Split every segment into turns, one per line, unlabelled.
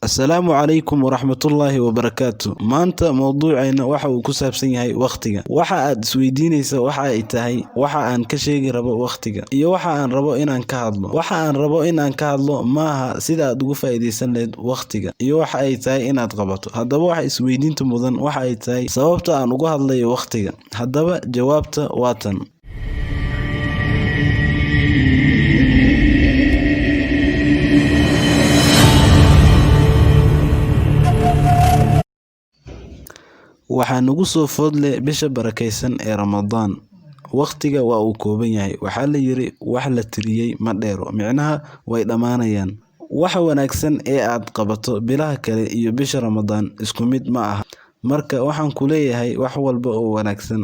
Asalaamu calaykum waraxmatullaahi wabarakaatu. Maanta mowduuceena waxa uu ku saabsan yahay wakhtiga. Waxa aad isweydiinaysa waxa ay tahay waxa aan ka sheegi rabo wakhtiga iyo waxa aan rabo inaan ka hadlo. Waxa aan rabo inaan ka hadlo maaha sida aad uga faa'iidaysan lahayd wakhtiga iyo waxa ay tahay inaad qabato. Haddaba waxa isweydiinta mudan waxa ay tahay sababta aan uga hadlayo wakhtiga. Haddaba jawaabta waa tan. Waxaa nagu soo food leh bisha barakeysan ee Ramadaan. Wakhtiga waa uu kooban yahay. Waxaa la yiri wax la tiriyay ma dheero, micnaha way dhammaanayaan. Waxa wanaagsan ee aad qabato bilaha kale iyo bisha Ramadaan isku mid ma aha. Marka waxaan ku leeyahay wax walba oo wanaagsan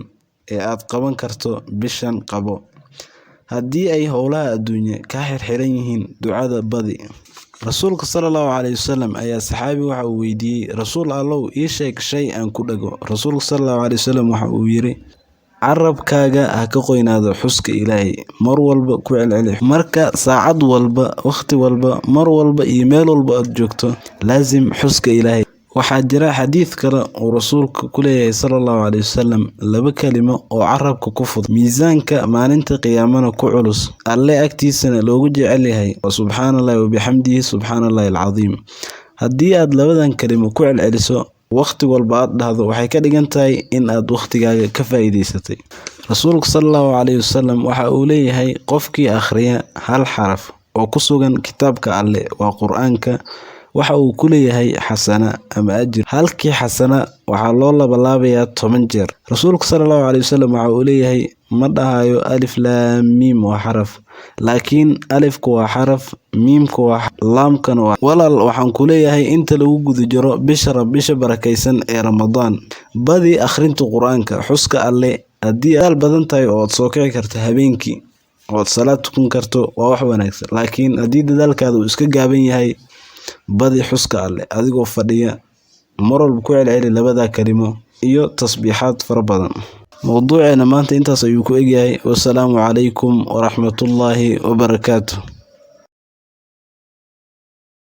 ee aad qaban karto bishan qabo. Haddii ay howlaha adduunye kaa xirxiran yihiin, ducada badi. Rasuulka sallallahu alayhi wasallam ayaa saxaabi waxa uu weydiiyey, Rasuul Allow, ii sheeg shay aan ku dhago. Rasuulka sallallahu alayhi wasallam waxa uu yiri, carabkaaga ha ka qoynaado xuska Ilaahay, mar walba ku celceli. Marka saacad walba, wakhti walba, mar walba iyo meel walba aad joogto, laasim xuska Ilaahay. Waxaa jira xadiid kale uu rasuulku ku leeyahay sallallahu alayhi wasallam, laba kalimo oo carabka ku fudud, miisaanka maalinta qiyaamana ku culus, Alle agtiisana loogu jecel yahay, waa subxaanallahi wa bixamdihi subxaanallahi alcadiim. Haddii aad labadan kalimo ku celceliso wakhti walba aad dhahdo, waxay ka dhigan tahay in aad wakhtigaaga ka faa'iidaysatay. Rasuulku sallallahu alayhi wasallam waxa uu leeyahay qofkii akhriya hal xaraf oo ku sugan kitaabka Alle, waa Qur'aanka, waxa uu ku leeyahay xasana ama ajir. Halkii xasana waxaa loo labalaabayaa 10 jeer. Rasuulku sallallahu alayhi wasallam waxa uu leeyahay ma dhahayo alif laam miim waa xaraf, laakiin alifku waa xaraf, miimku waa laamkana waa. Walaal, waxaan ku leeyahay inta lagu guda jiro bisha barakeysan ee Ramadaan, badi akhrinta Qur'aanka, xuska Alle. Haddii aad badan tahay oo aad soo kici karto habeenkii oo aad salaad tukan karto, waa wax wanaagsan. Laakiin haddii dadaalkaada uu iska gaaban yahay, badi xuska Alle adigoo fadhiya, mar walba ku celceli labada kalimo iyo tasbiixaad fara badan. Mowduuceena maanta intaas ayuu ku egyahay. Wassalaamu calaykum waraxmatullaahi wabarakaatu.